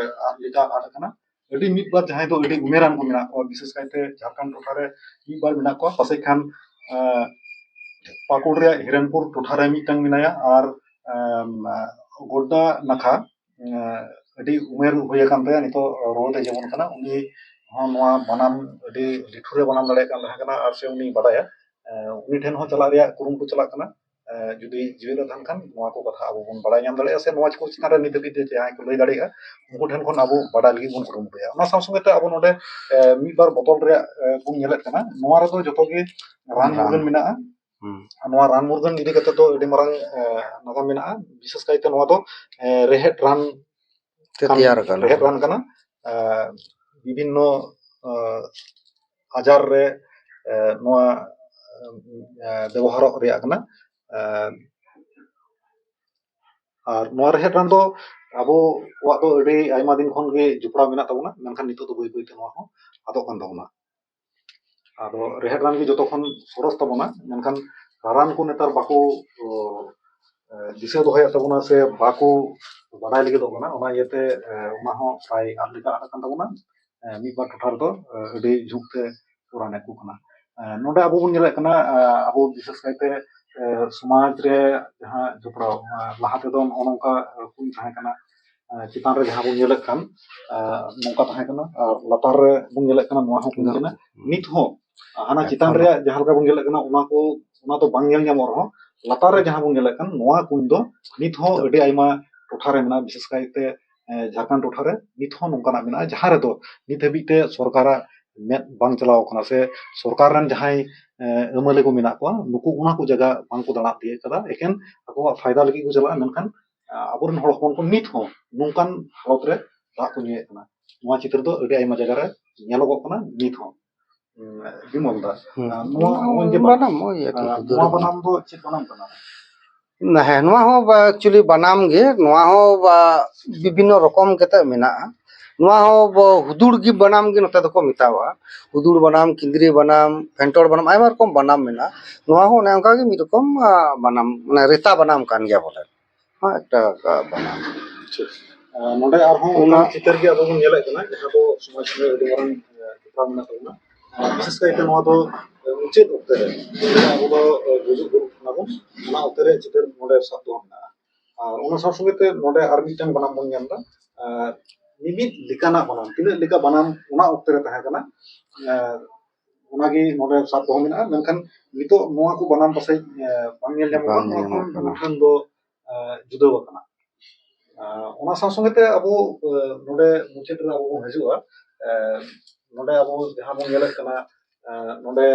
ᱟᱫ ᱞᱮᱠᱟ ᱟᱫ ᱟᱠᱟᱱᱟ᱾ ᱟᱹᱰᱤ ᱢᱤᱫ ᱵᱟᱨ ᱡᱟᱦᱟᱸᱭ ᱫᱚ ᱟᱹᱰᱤ ᱩᱢᱮᱨᱟᱱ ᱠᱚ ᱢᱮᱱᱟᱜ ᱠᱚᱣᱟ, ᱵᱤᱥᱮᱥ ᱠᱟᱭᱛᱮ ᱡᱷᱟᱲᱠᱷᱚᱸᱰ ᱴᱚᱴᱷᱟ ᱨᱮ ᱢᱤᱫ ᱵᱟᱨ ᱢᱮᱱᱟᱜ ᱠᱚᱣᱟ, ᱯᱟᱥᱮᱡ ᱠᱷᱟᱱ, ᱮ, ᱯᱟᱹᱠᱩᱲ ᱨᱮᱭᱟᱜ ᱦᱤᱨᱚᱱᱯᱩᱨ ᱴᱚᱴᱷᱟ ᱨᱮ ᱢᱤᱫᱴᱟᱝ ᱢᱮᱱᱟᱭᱟ, ᱟᱨ, ᱮᱢ, ᱜᱳᱰᱰᱟ ᱱᱟᱠᱷᱟ, ᱮ, ᱟᱹᱰᱤ ᱩᱢᱮᱨ ᱦᱩᱭ ᱟᱠᱟᱱ ᱛᱟᱭᱟ, ᱱᱤᱛᱚᱜ ᱨᱩᱣᱟᱹ ᱛᱮ ᱡᱮᱢᱚᱱ ᱠᱟᱱᱟ, ᱩᱱᱤ ᱦᱚᱸ ᱱᱚᱣᱟ ᱵᱟᱱᱟᱢ ᱟᱹᱰᱤ ᱞᱤᱴᱷᱩᱨᱮ ᱵᱟᱱᱟᱢ ᱫᱟᱲᱮᱭᱟᱜ ᱠᱟᱱ ᱛᱟᱦᱮᱸ ᱠᱟᱱᱟ, ᱟᱨ ᱥᱮ ᱩᱱᱤ ᱵᱟᱰᱟᱭᱟ᱾ ᱮ, ᱩᱱᱤ ᱴᱷᱮᱱ ᱦᱚᱸ ᱪᱟᱞᱟᱜ ᱨᱮᱭᱟᱜ ᱠᱩᱨᱩᱢᱩᱴᱩ ᱪᱟᱞᱟᱜ ᱠᱟᱱᱟ᱾ ᱮ, ᱡᱩᱫᱤ ᱡᱤᱣᱮᱫ ᱮ ᱛᱟᱦᱮᱱ ᱠᱷᱟᱱ ᱱᱚᱣᱟ ᱠᱚ ᱠᱟᱛᱷᱟ ᱟᱵᱚ ᱵᱚᱱ ᱵᱟᱲᱟᱭ ᱧᱟᱢ ᱫᱟᱲᱮᱭᱟᱜᱼᱟ, ᱥᱮ ᱱᱚᱣᱟ ᱠᱚ ᱪᱮᱛᱟᱱ ᱨᱮ ᱱᱤᱛ ᱦᱟᱹᱵᱤᱡ ᱛᱮ ᱡᱟᱦᱟᱸᱭ ᱠᱚ ᱞᱟᱹᱭ ᱫᱟᱲᱮᱭᱟᱜᱼᱟ, ᱩᱱᱠᱩ ᱴᱷᱮᱱ ᱠᱷᱚᱱ ᱟᱵᱚ ᱵᱟᱰᱟᱭ ᱞᱟᱹᱜᱤᱫ ᱵᱚᱱ ᱠᱩᱨᱩᱢᱩᱴᱩᱭᱟ᱾ ᱚᱱᱟ ᱥᱟᱶ ᱥᱚᱸᱜᱮ ᱛᱮ ᱟᱵᱚ ᱱᱚᱰᱮ, ᱮ, ᱢᱤᱫ ᱵᱟᱨ ᱵᱚᱛᱚᱞ ᱨᱮᱭᱟᱜ, ᱮ, ᱵᱚᱱ ᱧᱮᱞᱮᱫ ᱠᱟᱱᱟ, ᱱᱚᱣᱟ ᱨᱮᱫᱚ ᱨᱟᱱ᱾ ᱡᱚᱛᱚ ᱜᱮ ᱨᱟᱱ ᱦᱩᱸ᱾ ᱢᱩᱨᱜᱟᱹᱱ ᱢᱮᱱᱟᱜᱼᱟ᱾ ᱦᱩᱸ᱾ ᱟᱨ ᱱᱚᱣᱟ ᱨᱟᱱ ᱢᱩᱨᱜᱟᱹᱱ ᱤᱫᱤ ᱠᱟᱛᱮ ᱫᱚ ᱟᱹᱰᱤ ᱢᱟᱨᱟᱝ, ᱮ, ᱱᱟᱜᱟᱢ ᱢᱮᱱᱟᱜᱼᱟ᱾ ᱵᱤᱥᱮᱥ ᱠᱟᱭᱛᱮ ᱱᱚᱣᱟ ᱫᱚ, ᱮ, ᱨᱮᱦᱮᱫ ᱨᱟᱱ ᱛᱮ ᱠᱟᱱ, ᱛᱮᱭᱟᱨ ᱟᱠᱟᱱᱟ᱾ ᱨᱮᱦᱮᱫ ᱨᱟᱱ ᱠᱟᱱᱟ᱾ ᱮ, ᱵᱤᱵᱷᱤᱱᱱᱚ, ᱮ, ᱟᱡᱟᱨ ᱨᱮ ᱱᱚᱣᱟ ᱵᱮᱵᱚᱦᱟᱨᱚᱜ ᱨᱮᱭᱟᱜ ᱠᱟᱱᱟ᱾ ᱟᱨ ᱱᱚᱣᱟ ᱨᱮᱦᱮᱫ ᱨᱟᱱ ᱫᱚ ᱟᱵᱚᱣᱟᱜ ᱫᱚ ᱟᱹᱰᱤ ᱟᱭᱢᱟ ᱫᱤᱱ ᱠᱷᱚᱱ ᱜᱮ ᱡᱚᱯᱲᱟᱣ ᱢᱮᱱᱟᱜ ᱛᱟᱵᱚᱱᱟ, ᱢᱮᱱᱠᱷᱟᱱ ᱱᱤᱛᱚᱜ ᱫᱚ ᱵᱟᱹᱭ ᱵᱟᱹᱭ ᱛᱮ ᱱᱚᱣᱟ ᱦᱚᱸ ᱟᱫᱚᱜ ᱠᱟᱱ ᱛᱟᱵᱚᱱᱟ᱾ ᱟᱫᱚ ᱨᱮᱦᱮᱫ ᱨᱟᱱ ᱜᱮ ᱡᱚᱛᱚ ᱠᱷᱚᱱ ᱥᱚᱨᱚᱥ ᱛᱟᱵᱚᱱᱟ, ᱢᱮᱱᱠᱷᱟᱱ ᱨᱟᱨᱟᱱ ᱠᱚ ᱱᱮᱛᱟᱨ ᱵᱟᱠᱚ ᱫᱤᱥᱟᱹ ᱫᱚᱦᱚᱭᱮᱫ ᱛᱟᱵᱚᱱᱟ ᱥᱮ ᱵᱟᱠᱚ ᱵᱟᱰᱟᱭ ᱞᱟᱹᱜᱤᱫᱚᱜ ᱠᱟᱱᱟ᱾ ᱚᱱᱟ ᱤᱭᱟᱹᱛᱮ ᱚᱱᱟ ᱦᱚᱸ ᱯᱨᱟᱭ ᱟᱫ ᱞᱮᱠᱟ ᱟᱫ ᱟᱠᱟᱱ ᱛᱟᱵᱚᱱᱟ᱾ ᱢᱤᱫ ᱵᱟᱨ ᱴᱚᱴᱷᱟ ᱨᱮᱫᱚ ᱟᱹᱰᱤ ᱡᱷᱩᱠ ᱛᱮ ᱠᱚ ᱨᱟᱱᱮᱫ ᱠᱚ ᱠᱟᱱᱟ᱾ ᱱᱚᱰᱮ ᱟᱵᱚ ᱵᱚᱱ ᱧᱮᱞᱮᱫ ᱠᱟᱱᱟ, ᱟᱵᱚ ᱵᱤᱥᱮᱥ ᱠᱟᱭᱛᱮ ᱥᱚᱢᱟᱡᱽ ᱨᱮ ᱡᱟᱦᱟᱸ ᱡᱚᱯᱲᱟᱣ, ᱞᱟᱦᱟ ᱛᱮᱫᱚ ᱱᱚᱜᱼᱚ ᱱᱚᱝᱠᱟ ᱠᱩᱧ ᱛᱟᱦᱮᱸ ᱠᱟᱱᱟ, ᱪᱮᱛᱟᱱ ᱨᱮ ᱡᱟᱦᱟᱸ ᱵᱚᱱ ᱧᱮᱞᱮᱫ ᱠᱟᱱ ᱱᱚᱝᱠᱟ ᱛᱟᱦᱮᱸ ᱠᱟᱱᱟ, ᱟᱨ ᱞᱟᱛᱟᱨ ᱨᱮ ᱵᱚᱱ ᱧᱮᱞᱮᱫ ᱠᱟᱱᱟ ᱱᱚᱣᱟ ᱦᱚᱸ ᱠᱩᱧ ᱠᱟᱱᱟ᱾ ᱱᱤᱛ ᱦᱚᱸ ᱦᱟᱱᱟ ᱪᱮᱛᱟᱱ ᱨᱮᱭᱟᱜ ᱡᱟᱦᱟᱸ ᱞᱮᱠᱟ ᱵᱚᱱ ᱧᱮᱞᱮᱫ ᱠᱟᱱᱟ ᱚᱱᱟ ᱠᱚ, ᱚᱱᱟ ᱫᱚ ᱵᱟᱝ ᱧᱮᱞ ᱧᱟᱢᱚᱜ ᱨᱮᱦᱚᱸ ᱞᱟᱛᱟᱨ ᱨᱮ ᱡᱟᱦᱟᱸ ᱵᱚᱱ ᱧᱮᱞᱮᱫ ᱠᱟᱱ ᱱᱚᱣᱟ ᱠᱩᱧ ᱫᱚ ᱱᱤᱛ ᱦᱚᱸ ᱟᱹᱰᱤ ᱟᱭᱢᱟ ᱴᱚᱴᱷᱟ ᱨᱮ ᱢᱮᱱᱟᱜᱼᱟ, ᱵᱤᱥᱮᱥ ᱠᱟᱭᱛᱮ ᱡᱷᱟᱲᱠᱷᱚᱸᱰ ᱴᱚᱴᱷᱟ ᱨᱮ ᱱᱤᱛ ᱦᱚᱸ ᱱᱚᱝᱠᱟᱱᱟᱜ ᱢᱮᱱᱟᱜᱼᱟ, ᱡᱟᱦᱟᱸ ᱨᱮᱫᱚ ᱱᱤᱛ ᱦᱟᱹᱵᱤᱡ ᱛᱮ ᱥᱚᱨᱠᱟᱨᱟᱜ ᱢᱮᱫ ᱵᱟᱝ ᱪᱟᱞᱟᱣ ᱠᱟᱱᱟ ᱥᱮ ᱥᱚᱨᱠᱟᱨ ᱨᱮᱱ ᱡᱟᱦᱟᱸᱭ ᱮᱢᱮᱞᱮ ᱠᱚ ᱢᱮᱱᱟᱜ ᱠᱚᱣᱟ, ᱱᱩᱠᱩ ᱚᱱᱟ ᱠᱚ ᱡᱟᱭᱜᱟ ᱵᱟᱝ ᱠᱚ ᱫᱟᱬᱟ ᱛᱤᱭᱳᱜ ᱠᱟᱫᱟ, ᱮᱠᱮᱱ ᱟᱠᱚᱣᱟᱜ ᱯᱷᱟᱭᱫᱟ ᱞᱟᱹᱜᱤᱫ ᱠᱚ ᱪᱟᱞᱟᱜᱼᱟ᱾ ᱢᱮᱱᱠᱷᱟᱱ ᱟᱵᱚᱨᱮᱱ ᱦᱚᱲ ᱦᱚᱯᱚᱱ ᱠᱚ ᱱᱤᱛ ᱦᱚᱸ ᱱᱚᱝᱠᱟᱱ ᱦᱟᱞᱚᱛ ᱨᱮ ᱫᱟᱜ ᱠᱚ ᱧᱩᱭᱮᱫ ᱠᱟᱱᱟ᱾ ᱱᱚᱣᱟ ᱪᱤᱛᱟᱹᱨ ᱫᱚ ᱟᱹᱰᱤ ᱟᱭᱢᱟ ᱡᱟᱭᱜᱟ ᱨᱮ ᱧᱮᱞᱚᱜᱚᱜ ᱠᱟᱱᱟ ᱱᱤᱛ ᱦᱚᱸ᱾ ᱵᱤᱢᱚᱞ ᱫᱟ, ᱱᱚᱣᱟ ᱱᱚᱜᱼᱚᱭ ᱡᱮ ᱵᱟᱱᱟᱢ, ᱱᱚᱣᱟ ᱵᱟᱱᱟᱢ ᱫᱚ ᱪᱮᱫ ᱵᱟᱱᱟᱢ ᱠᱟᱱᱟ? ᱦᱮᱸ, ᱱᱚᱣᱟ ᱦᱚᱸ actually ᱵᱟᱱᱟᱢ ᱜᱮ, ᱱᱚᱣᱟ ᱦᱚᱸ ᱵᱤᱵᱷᱤᱱᱱᱚ ᱨᱚᱠᱚᱢ ᱠᱟᱛᱮ ᱢᱮᱱᱟᱜᱼᱟ᱾ ᱱᱚᱣᱟ ᱦᱚᱸ ᱦᱩᱫᱩᱲ ᱜᱮ ᱵᱟᱱᱟᱢ ᱜᱮ ᱱᱚᱛᱮ ᱫᱚᱠᱚ ᱢᱮᱛᱟᱣᱟᱜᱼᱟ᱾ ᱦᱩᱫᱩᱲ ᱵᱟᱱᱟᱢ, ᱠᱤᱸᱫᱽᱨᱤ ᱵᱟᱱᱟᱢ, ᱯᱷᱮᱱᱴᱚᱲ ᱵᱟᱱᱟᱢ, ᱟᱭᱢᱟ ᱨᱚᱠᱚᱢ ᱵᱟᱱᱟᱢ ᱢᱮᱱᱟᱜᱼᱟ᱾ ᱱᱚᱣᱟ ᱦᱚᱸ ᱚᱱᱮ ᱚᱱᱠᱟ ᱜᱮ ᱢᱤᱫ ᱨᱚᱠᱚᱢ ᱵᱟᱱᱟᱢ, ᱢᱟᱱᱮ ᱨᱮᱛᱟ ᱵᱟᱱᱟᱢ ᱠᱟᱱ ᱜᱮᱭᱟ ᱵᱚᱞᱮ᱾ ᱦᱚᱸ, ᱮᱠᱴᱟ ᱵᱟᱱᱟᱢ᱾ ᱱᱚᱰᱮ ᱟᱨᱦᱚᱸ ᱚᱱᱟ ᱪᱤᱛᱟᱹᱨ ᱜᱮ ᱟᱵᱚ ᱵᱚᱱ ᱧᱮᱞᱮᱫ ᱠᱟᱱᱟ, ᱡᱟᱦᱟᱸ ᱫᱚ ᱥᱚᱢᱟᱡᱽ ᱥᱚᱸᱜᱮ ᱟᱹᱰᱤ ᱢᱟᱨᱟᱝ ᱡᱚᱯᱲᱟᱣ ᱢᱮᱱᱟᱜ ᱛᱟᱵᱚᱱᱟ᱾ ᱵᱤᱥᱮᱥ ᱠᱟᱭᱛᱮ ᱱᱚᱣᱟ ᱫᱚ ᱢᱩᱪᱟᱹᱫ ᱚᱠᱛᱮ ᱨᱮ ᱟᱵᱚ ᱫᱚ ᱜᱩᱡᱩᱜ ᱜᱩᱨᱩᱜ ᱠᱟᱱᱟ ᱵᱚᱱ, ᱚᱱᱟ ᱚᱠᱛᱮ ᱨᱮ ᱪᱤᱛᱟᱹᱨ ᱱᱚᱰᱮ ᱥᱟᱵ ᱫᱚᱦᱚ ᱢᱮᱱᱟᱜᱼᱟ᱾ ᱟᱨ ᱚᱱᱟ ᱥᱟᱶ ᱥᱚᱸᱜᱮ ᱛᱮ ᱱᱚᱰᱮ ᱟᱨ ᱢᱤᱫᱴᱟᱝ ᱵᱟᱱᱟᱢ ᱵᱚᱱ ᱧᱮᱞ ᱮᱫᱟ, ᱢᱤᱢᱤᱫ ᱞᱮᱠᱟᱱᱟᱜ ᱵᱟᱱᱟᱢ, ᱛᱤᱱᱟᱹᱜ ᱞᱮᱠᱟ ᱵᱟᱱᱟᱢ ᱚᱱᱟ ᱚᱠᱛᱮ ᱨᱮ ᱛᱟᱦᱮᱸ ᱠᱟᱱᱟ, ᱚᱱᱟᱜᱮ ᱱᱚᱰᱮ ᱥᱟᱵ ᱫᱚᱦᱚ ᱢᱮᱱᱟᱜᱼᱟ᱾ ᱢᱮᱱᱠᱷᱟᱱ ᱱᱤᱛᱚᱜ ᱱᱚᱣᱟ ᱠᱚ ᱵᱟᱱᱟᱢ ᱯᱟᱥᱮᱡ ᱵᱟᱝ ᱧᱮᱞ ᱧᱟᱢᱚᱜᱼᱟ, ᱵᱟᱝ ᱧᱮᱞ ᱧᱟᱢᱚᱜ ᱠᱟᱱᱟ᱾ ᱢᱩᱴᱷᱟᱹᱱ ᱫᱚ ᱡᱩᱫᱟᱹ ᱟᱠᱟᱱᱟ᱾ ᱚᱱᱟ ᱥᱟᱶ ᱥᱚᱸᱜᱮ ᱛᱮ ᱟᱵᱚ ᱱᱚᱰᱮ ᱢᱩᱪᱟᱹᱫ ᱨᱮ ᱟᱵᱚ ᱵᱚᱱ ᱦᱤᱡᱩᱜᱼᱟ᱾ ᱱᱚᱰᱮ ᱟᱵᱚ ᱡᱟᱦᱟᱸ ᱵᱚᱱ ᱧᱮᱞᱮᱫ ᱠᱟᱱᱟ, ᱱᱚᱰᱮ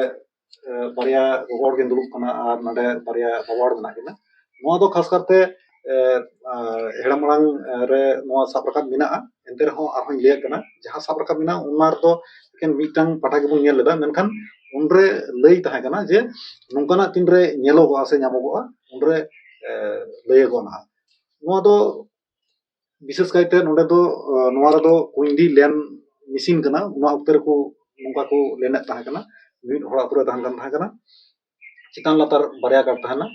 ᱵᱟᱨᱭᱟ ᱜᱚᱜᱚ ᱦᱚᱲ ᱠᱤᱱ ᱫᱩᱲᱩᱵ ᱠᱟᱱᱟ ᱟᱨ ᱱᱚᱰᱮ ᱵᱟᱨᱭᱟ ᱵᱟᱵᱟ ᱦᱚᱲ ᱢᱮᱱᱟᱜ ᱠᱤᱱᱟ᱾ ᱱᱚᱣᱟ ᱫᱚ ᱠᱷᱟᱥ ᱠᱟᱨᱛᱮ ᱦᱮᱲᱟᱢ ᱟᱲᱟᱝ ᱨᱮ ᱱᱚᱣᱟ ᱥᱟᱵ ᱨᱟᱠᱟᱵ ᱢᱮᱱᱟᱜᱼᱟ᱾ ᱮᱱᱛᱮ ᱨᱮᱦᱚᱸ ᱟᱨᱦᱚᱸᱧ ᱞᱟᱹᱭᱟᱜ ᱠᱟᱱᱟ, ᱡᱟᱦᱟᱸ ᱥᱟᱵ ᱨᱟᱠᱟᱵ ᱢᱮᱱᱟᱜᱼᱟ ᱚᱱᱟ ᱨᱮᱫᱚ ᱮᱠᱮᱱ ᱢᱤᱫᱴᱟᱝ ᱯᱟᱦᱴᱟ ᱜᱮᱵᱚᱱ ᱧᱮᱞ ᱞᱮᱫᱟ, ᱢᱮᱱᱠᱷᱟᱱ ᱩᱱᱨᱮ ᱞᱟᱹᱭ ᱛᱟᱦᱮᱸ ᱠᱟᱱᱟ ᱡᱮ ᱱᱚᱝᱠᱟᱱᱟᱜ ᱛᱤᱱᱨᱮ ᱧᱮᱞᱚᱜᱚᱜᱼᱟ ᱥᱮ ᱧᱟᱢᱚᱜᱚᱜᱼᱟ, ᱩᱱᱨᱮ ᱞᱟᱹᱭᱟᱠᱚ ᱱᱟᱦᱟᱜ᱾ ᱱᱚᱣᱟ ᱫᱚ ᱵᱤᱥᱮᱥ ᱠᱟᱭᱛᱮ ᱱᱚᱰᱮ ᱫᱚ ᱱᱚᱣᱟ ᱨᱮᱫᱚ ᱠᱩᱸᱭᱰᱤ ᱞᱮᱱ ᱢᱮᱥᱤᱱ ᱠᱟᱱᱟ᱾ ᱚᱱᱟ ᱚᱠᱛᱮ ᱨᱮᱠᱚ ᱱᱚᱝᱠᱟ ᱠᱚ ᱞᱮᱱᱮᱫ ᱛᱟᱦᱮᱸ ᱠᱟᱱᱟ, ᱢᱤᱫ ᱦᱚᱲᱟᱜ ᱯᱩᱨᱟᱹ ᱛᱟᱦᱮᱱ ᱠᱟᱱ ᱛᱟᱦᱮᱸ ᱠᱟᱱᱟ, ᱪᱮᱛᱟᱱ ᱞᱟᱛᱟᱨ ᱵᱟᱨᱭᱟ ᱠᱟᱴ ᱛᱟᱦᱮᱱᱟ᱾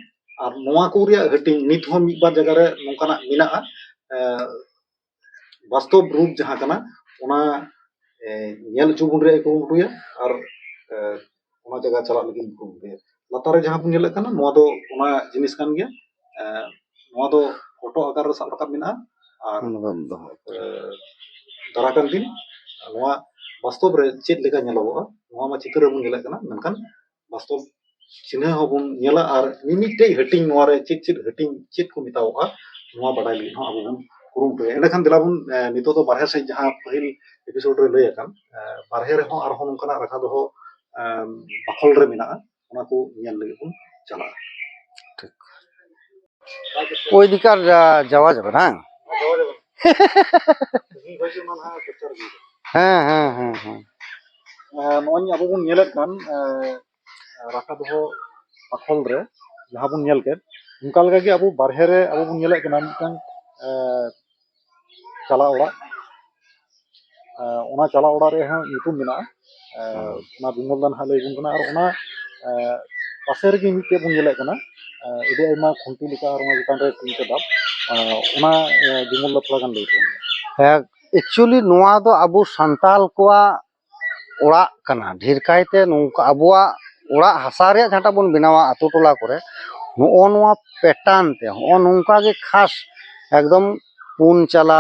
ᱟᱨ ᱱᱚᱣᱟ ᱠᱚ ᱨᱮᱭᱟᱜ ᱦᱟᱹᱴᱤᱧ ᱱᱤᱛ ᱦᱚᱸ ᱢᱤᱫ ᱵᱟᱨ ᱡᱟᱭᱜᱟ ᱨᱮ ᱱᱚᱝᱠᱟᱱᱟᱜ ᱢᱮᱱᱟᱜᱼᱟ᱾ ᱵᱟᱥᱛᱚᱵ ᱨᱩᱯ ᱡᱟᱦᱟᱸ ᱠᱟᱱᱟ, ᱚᱱᱟ ᱧᱮᱞ ᱦᱚᱪᱚ ᱵᱚᱱ ᱨᱮᱭᱟᱜ ᱠᱩᱨᱩᱢᱩᱴᱩᱭᱟ᱾ ᱟᱨ ᱚᱱᱟ ᱡᱟᱭᱜᱟ ᱪᱟᱞᱟᱜ ᱞᱟᱹᱜᱤᱫ ᱵᱚᱱ ᱠᱩᱨᱩᱢᱩᱴᱩᱭᱟ᱾ ᱞᱟᱛᱟᱨ ᱨᱮ ᱡᱟᱦᱟᱸ ᱵᱚᱱ ᱧᱮᱞᱮᱫ ᱠᱟᱱᱟ, ᱱᱚᱣᱟ ᱫᱚ ᱚᱱᱟ ᱡᱤᱱᱤᱥ ᱠᱟᱱ ᱜᱮᱭᱟ᱾ ᱱᱚᱣᱟ ᱫᱚ ᱯᱷᱳᱴᱳ ᱟᱠᱟᱨ ᱨᱮ ᱥᱟᱵ ᱨᱟᱠᱟᱵ ᱢᱮᱱᱟᱜᱼᱟ᱾ ᱟᱨ ᱫᱟᱨᱟ ᱠᱟᱱ ᱫᱤᱱ ᱱᱚᱣᱟ ᱵᱟᱥᱛᱚᱵ ᱨᱮ ᱪᱮᱫ ᱞᱮᱠᱟ ᱧᱮᱞᱚᱜᱚᱜᱼᱟ, ᱱᱚᱣᱟ ᱢᱟ ᱪᱤᱛᱟᱹᱨ ᱨᱮᱵᱚᱱ ᱧᱮᱞᱮᱫ ᱠᱟᱱᱟ, ᱢᱮᱱᱠᱷᱟᱱ ᱵᱟᱥᱛᱚᱵ ᱪᱤᱱᱦᱟᱹ ᱦᱚᱸᱵᱚᱱ ᱧᱮᱞᱟ ᱟᱨ ᱢᱤᱢᱤᱫᱴᱮᱡ ᱦᱟᱹᱴᱤᱧ, ᱱᱚᱣᱟ ᱨᱮ ᱪᱮᱫ ᱪᱮᱫ ᱦᱟᱹᱴᱤᱧ, ᱪᱮᱫ ᱠᱚ ᱢᱮᱛᱟᱣᱟᱜᱼᱟ, ᱱᱚᱣᱟ ᱵᱟᱰᱟᱭ ᱞᱟᱹᱜᱤᱫ ᱦᱚᱸ ᱟᱵᱚ ᱵᱚᱱ ᱠᱩᱨᱩᱢᱩᱴᱩᱭᱟ᱾ ᱮᱸᱰᱮᱠᱷᱟᱱ ᱫᱮᱞᱟ ᱵᱚᱱ ᱱᱤᱛᱚᱜ ᱫᱚ ᱵᱟᱨᱦᱮ ᱥᱮᱫ ᱡᱟᱦᱟᱸ ᱯᱟᱹᱦᱤᱞ ᱮᱯᱤᱥᱳᱰ ᱨᱮ ᱞᱟᱹᱭ ᱟᱠᱟᱱ, ᱵᱟᱨᱦᱮ ᱨᱮᱦᱚᱸ ᱟᱨᱦᱚᱸ ᱱᱚᱝᱠᱟᱱᱟᱜ ᱨᱟᱠᱷᱟ ᱫᱚᱦᱚ ᱵᱟᱠᱷᱳᱞ ᱨᱮ ᱢᱮᱱᱟᱜᱼᱟ, ᱚᱱᱟ ᱠᱚ ᱧᱮᱞ ᱞᱟᱹᱜᱤᱫ ᱵᱚᱱ ᱪᱟᱞᱟᱜᱼᱟ᱾ ᱴᱷᱤᱠ᱾ ওই দিকে আর যা- যাওয়া যাবে না। হ্যাঁ, হ্যাঁ, হ্যাঁ, হ্যাঁ। ᱱᱚᱜᱼᱚᱭ ᱟᱵᱚ ᱵᱚᱱ ᱧᱮᱞᱮᱫ ᱠᱟᱱ ᱨᱟᱠᱷᱟ ᱫᱚᱦᱚ ᱵᱟᱠᱷᱳᱞ ᱨᱮ ᱡᱟᱦᱟᱸ ᱵᱚᱱ ᱧᱮᱞ ᱠᱮᱫ, ᱚᱱᱠᱟ ᱞᱮᱠᱟᱜᱮ ᱟᱵᱚ ᱵᱟᱨᱦᱮ ᱨᱮ ᱟᱵᱚ ᱵᱚᱱ ᱧᱮᱞᱮᱫ ᱠᱟᱱᱟ ᱢᱤᱫᱴᱟᱝ ᱪᱟᱞᱟ ᱚᱲᱟᱜ᱾ ᱚᱱᱟ ᱪᱟᱞᱟ ᱚᱲᱟᱜ ᱨᱮᱭᱟᱜ ᱦᱚᱸ ᱧᱩᱛᱩᱢ ᱢᱮᱱᱟᱜᱼᱟ᱾ ᱚᱱᱟ ᱵᱤᱢᱚᱞ ᱫᱟ ᱱᱟᱦᱟᱜ ᱞᱟᱹᱭ ᱟᱵᱚᱱ ᱠᱟᱱᱟ᱾ ᱟᱨ ᱚᱱᱟ ᱯᱟᱥᱮ ᱨᱮᱜᱮ ᱢᱤᱫᱴᱮᱡ ᱵᱚᱱ ᱧᱮᱞᱮᱫ ᱠᱟᱱᱟ, ᱟᱹᱰᱤ ᱟᱭᱢᱟ ᱠᱷᱩᱱᱴᱤ ᱞᱮᱠᱟ, ᱟᱨ ᱚᱱᱟ ᱪᱮᱛᱟᱱ ᱨᱮ ᱛᱤᱱᱴᱮ ᱫᱟᱵ, ᱚᱱᱟ ᱵᱤᱢᱚᱞ ᱫᱟ ᱛᱷᱚᱲᱟ ᱜᱟᱱ ᱞᱟᱹᱭ ᱛᱟᱵᱚᱱ ᱢᱮ᱾ ᱮᱠᱪᱩᱭᱮᱞᱤ ᱱᱚᱣᱟ ᱫᱚ ᱟᱵᱚ ᱥᱟᱱᱛᱟᱞ ᱠᱚᱣᱟᱜ ᱚᱲᱟᱜ ᱠᱟᱱᱟ᱾ ᱰᱷᱮᱨ ᱠᱟᱭᱛᱮ ᱱᱚᱝᱠᱟ ᱟᱵᱚᱣᱟᱜ ᱚᱲᱟᱜ ᱦᱟᱥᱟ ᱨᱮᱭᱟᱜ ᱡᱟᱦᱟᱸᱴᱟᱜ ᱵᱚᱱ ᱵᱮᱱᱟᱣᱟ ᱟᱛᱳ ᱴᱚᱞᱟ ᱠᱚᱨᱮ, ᱱᱚᱜᱼᱚ ᱱᱚᱣᱟ ᱯᱮᱴᱟᱨᱱ ᱛᱮ, ᱦᱚᱸᱜᱼᱚ ᱱᱚᱝᱠᱟ ᱜᱮ ᱠᱷᱟᱥ ᱮᱠᱫᱚᱢ ᱯᱩᱱ ᱪᱟᱞᱟ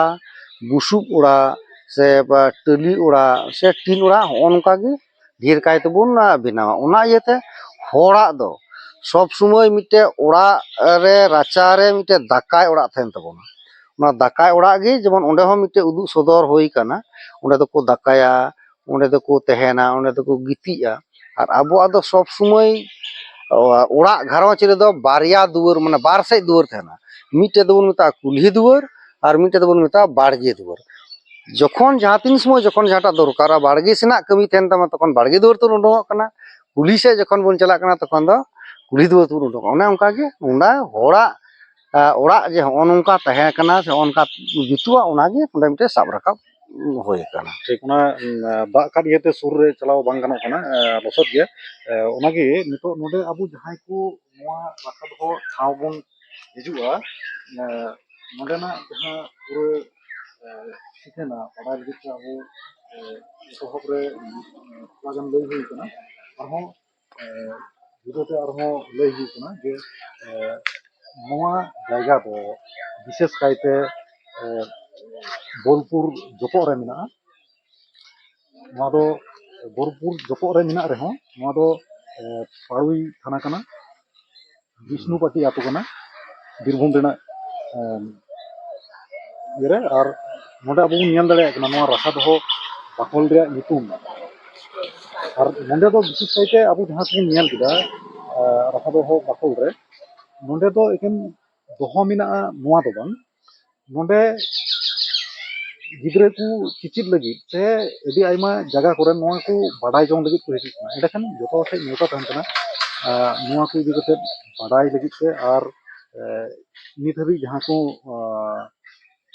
ᱵᱩᱥᱩᱵ ᱚᱲᱟᱜ ᱥᱮ ᱵᱟ ᱴᱟᱹᱞᱤ ᱚᱲᱟᱜ ᱥᱮ ᱴᱤᱱ ᱚᱲᱟᱜ, ᱦᱚᱸᱜᱼᱚ ᱱᱚᱝᱠᱟ ᱜᱮ ᱰᱷᱮᱨ ᱠᱟᱭ ᱛᱮᱵᱚᱱ ᱵᱮᱱᱟᱣᱟ᱾ ᱚᱱᱟ ᱤᱭᱟᱹᱛᱮ ᱦᱚᱲᱟᱜ ᱫᱚ ᱥᱚᱵᱽ ᱥᱚᱢᱚᱭ ᱢᱤᱫᱴᱮᱡ ᱚᱲᱟᱜ ᱨᱮ, ᱨᱟᱪᱟ ᱨᱮ ᱢᱤᱫᱴᱮᱡ ᱫᱟᱠᱟᱭ ᱚᱲᱟᱜ ᱛᱟᱦᱮᱱ ᱛᱟᱵᱚᱱᱟ᱾ ᱚᱱᱟ ᱫᱟᱠᱟᱭ ᱚᱲᱟᱜ ᱜᱮ ᱡᱮᱢᱚᱱ ᱚᱸᱰᱮ ᱦᱚᱸ ᱢᱤᱫᱴᱮᱡ ᱩᱫᱩᱜ ᱥᱚᱫᱚᱨ ᱦᱩᱭ ᱠᱟᱱᱟ, ᱚᱸᱰᱮ ᱫᱚᱠᱚ ᱫᱟᱠᱟᱭᱟ, ᱚᱸᱰᱮ ᱫᱚᱠᱚ ᱛᱟᱦᱮᱱᱟ, ᱚᱸᱰᱮ ᱫᱚᱠᱚ ᱜᱤᱛᱤᱡᱼᱟ᱾ ᱟᱨ ᱟᱵᱚᱣᱟᱜ ᱫᱚ ᱥᱚᱵᱽ ᱥᱚᱢᱚᱭ ᱚᱲᱟᱜ ᱜᱷᱟᱨᱚᱸᱡᱽ ᱨᱮᱫᱚ ᱵᱟᱨᱭᱟ ᱫᱩᱣᱟᱹᱨ, ᱢᱟᱱᱮ ᱵᱟᱨ ᱥᱮᱫ ᱫᱩᱣᱟᱹᱨ ᱛᱟᱦᱮᱱᱟ᱾ ᱢᱤᱫᱴᱮᱡ ᱫᱚᱵᱚᱱ ᱢᱮᱛᱟᱜᱼᱟ ᱠᱩᱞᱦᱤ ᱫᱩᱣᱟᱹᱨ ᱟᱨ ᱢᱤᱫᱴᱮᱡ ᱫᱚᱵᱚᱱ ᱢᱮᱛᱟᱜᱼᱟ ᱵᱟᱲᱜᱮ ᱫᱩᱣᱟᱹᱨ᱾ ᱡᱚᱠᱷᱚᱱ ᱡᱟᱦᱟᱸ ᱛᱤᱱ ᱥᱚᱢᱚᱭ ᱡᱚᱠᱷᱚᱱ ᱡᱟᱦᱟᱸᱴᱟᱜ ᱫᱚᱨᱠᱟᱨᱟ, ᱵᱟᱲᱜᱮ ᱥᱮᱱᱟᱜ ᱠᱟᱹᱢᱤ ᱛᱟᱦᱮᱱ ᱛᱟᱢᱟ, ᱛᱚᱠᱷᱚᱱ ᱵᱟᱲᱜᱮ ᱫᱩᱣᱟᱹᱨ ᱛᱮᱵᱚᱱ ᱩᱰᱩᱝᱚᱜ ᱠᱟᱱᱟ, ᱠᱩᱞᱦᱤ ᱥᱮᱫ ᱡᱚᱠᱷᱚᱱ ᱵᱚᱱ ᱪᱟᱞᱟᱜ ᱠᱟᱱᱟ, ᱛᱚᱠᱷᱚᱱ ᱫᱚ ᱠᱩᱞᱦᱤ ᱫᱩᱣᱟᱹᱨ ᱛᱮᱵᱚᱱ ᱩᱰᱩᱝᱚᱜ ᱠᱟᱱᱟ᱾ ᱚᱱᱮ ᱚᱱᱠᱟ ᱜᱮ ᱚᱱᱟ ᱦᱚᱲᱟᱜ, ᱟ, ᱚᱲᱟᱜ ᱡᱮ ᱦᱚᱸᱜᱼᱚ ᱱᱚᱝᱠᱟ ᱛᱟᱦᱮᱸ ᱠᱟᱱᱟ ᱥᱮ ᱦᱚᱸᱜᱼᱚ ᱱᱚᱝᱠᱟ ᱡᱩᱛᱩᱜᱼᱟ, ᱚᱱᱟ ᱜᱮ ᱱᱚᱰᱮ ᱢᱤᱫᱴᱮᱱ ᱥᱟᱵ ᱨᱟᱠᱟᱵ ᱦᱩᱭ ᱟᱠᱟᱱᱟ᱾ ᱴᱷᱤᱠ, ᱚᱱᱟ, ᱩᱢ, ᱫᱟᱜ ᱠᱟᱫ ᱤᱭᱟᱹᱛᱮ ᱥᱩᱨ ᱨᱮ ᱪᱟᱞᱟᱣ ᱵᱟᱝ ᱜᱟᱱᱚᱜ ᱠᱟᱱᱟ, ᱮ, ᱞᱚᱥᱚᱫ ᱜᱮ᱾ ᱮ, ᱚᱱᱟᱜᱮ ᱱᱤᱛᱚᱜ ᱱᱚᱰᱮ ᱟᱵᱚ ᱡᱟᱦᱟᱸᱭ ᱠᱚ ᱱᱚᱣᱟ ᱨᱟᱠᱷᱟ ᱫᱚᱦᱚ ᱴᱷᱟᱶ ᱵᱚᱱ ᱦᱤᱡᱩᱜᱼᱟ, ᱮ, ᱱᱚᱰᱮᱱᱟᱜ ᱡᱟᱦᱟᱸ ᱯᱩᱨᱟᱹ, ᱮ, ᱴᱷᱤᱠᱟᱹᱱᱟ ᱵᱟᱰᱟᱭ ᱞᱟᱹᱜᱤᱫ ᱛᱮ ᱟᱵᱚ, ᱮ, ᱮᱛᱚᱦᱚᱵ ᱨᱮ, ᱮ, ᱛᱷᱚᱲᱟ ᱜᱟᱱ ᱞᱟᱹᱭ ᱦᱩᱭ ᱠᱟᱱᱟ᱾ ᱟᱨᱦᱚᱸ, ᱮ, ᱡᱩᱫᱟᱹᱛᱮ ᱟᱨᱦᱚᱸ ᱞᱟᱹᱭ ᱦᱩᱭᱩᱜ ᱠᱟᱱᱟ ᱡᱮ, ᱮ, ᱱᱚᱣᱟ ᱡᱟᱭᱜᱟ ᱫᱚ ᱵᱤᱥᱮᱥ ᱠᱟᱭᱛᱮ, ᱮ, ᱵᱳᱞᱯᱩᱨ ᱡᱚᱯᱚᱜ ᱨᱮ ᱢᱮᱱᱟᱜᱼᱟ᱾ ᱱᱚᱣᱟ ᱫᱚ ᱵᱳᱞᱯᱩᱨ ᱡᱚᱯᱚᱜ ᱨᱮ ᱢᱮᱱᱟᱜ ᱨᱮᱦᱚᱸ, ᱱᱚᱣᱟ ᱫᱚ, ᱮ, ᱯᱟᱲᱩᱭ ᱛᱷᱟᱱᱟ ᱠᱟᱱᱟ, ᱵᱤᱥᱱᱩᱯᱟᱴᱤ ᱟᱹᱛᱩ ᱠᱟᱱᱟ ᱵᱤᱨᱵᱷᱩᱢ ᱨᱮᱱᱟᱜ, ᱮ, ᱤᱭᱟᱹᱨᱮ᱾ ᱟᱨ ᱱᱚᱰᱮ ᱟᱵᱚ ᱵᱚᱱ ᱧᱮᱞ ᱫᱟᱲᱮᱭᱟᱜ ᱠᱟᱱᱟ ᱱᱚᱣᱟ ᱨᱟᱠᱷᱟ ᱫᱚᱦᱚ ᱵᱟᱠᱷᱳᱞ ᱨᱮᱭᱟᱜ ᱧᱩᱛᱩᱢ᱾ ᱟᱨ ᱱᱚᱰᱮ ᱫᱚ ᱵᱤᱥᱮᱥ ᱠᱟᱭᱛᱮ ᱟᱵᱚ ᱡᱟᱦᱟᱸ ᱠᱚᱵᱚᱱ ᱧᱮᱞ ᱠᱮᱫᱟ, ᱮ, ᱨᱟᱠᱷᱟ ᱫᱚᱦᱚ ᱵᱟᱠᱷᱳᱞ ᱨᱮ, ᱱᱚᱰᱮ ᱫᱚ ᱮᱠᱮᱱ ᱫᱚᱦᱚ ᱢᱮᱱᱟᱜᱼᱟ ᱱᱚᱣᱟ ᱫᱚ ᱵᱟᱝ, ᱱᱚᱰᱮ ᱜᱤᱫᱽᱨᱟᱹ ᱠᱚ ᱪᱮᱪᱮᱫ ᱞᱟᱹᱜᱤᱫ ᱥᱮ ᱟᱹᱰᱤ ᱟᱭᱢᱟ ᱡᱟᱭᱜᱟ ᱠᱚᱨᱮ ᱱᱚᱣᱟ ᱠᱚ ᱵᱟᱰᱟᱭ ᱡᱚᱝ ᱞᱟᱹᱜᱤᱫ ᱠᱚ ᱦᱤᱡᱩᱜ ᱠᱟᱱᱟ᱾ ᱮᱸᱰᱮᱠᱷᱟᱱ ᱡᱚᱛᱚ ᱦᱚᱲ ᱴᱷᱮᱱ ᱱᱮᱣᱛᱟ ᱛᱟᱦᱮᱱ ᱠᱟᱱᱟ, ᱟᱨ ᱱᱚᱣᱟ ᱠᱚ ᱤᱫᱤ ᱠᱟᱛᱮ ᱵᱟᱰᱟᱭ ᱞᱟᱹᱜᱤᱫ ᱛᱮ᱾ ᱟᱨ, ᱮ, ᱱᱤᱛ ᱦᱟᱹᱵᱤᱡ ᱡᱟᱦᱟᱸ ᱠᱚ, ᱟ,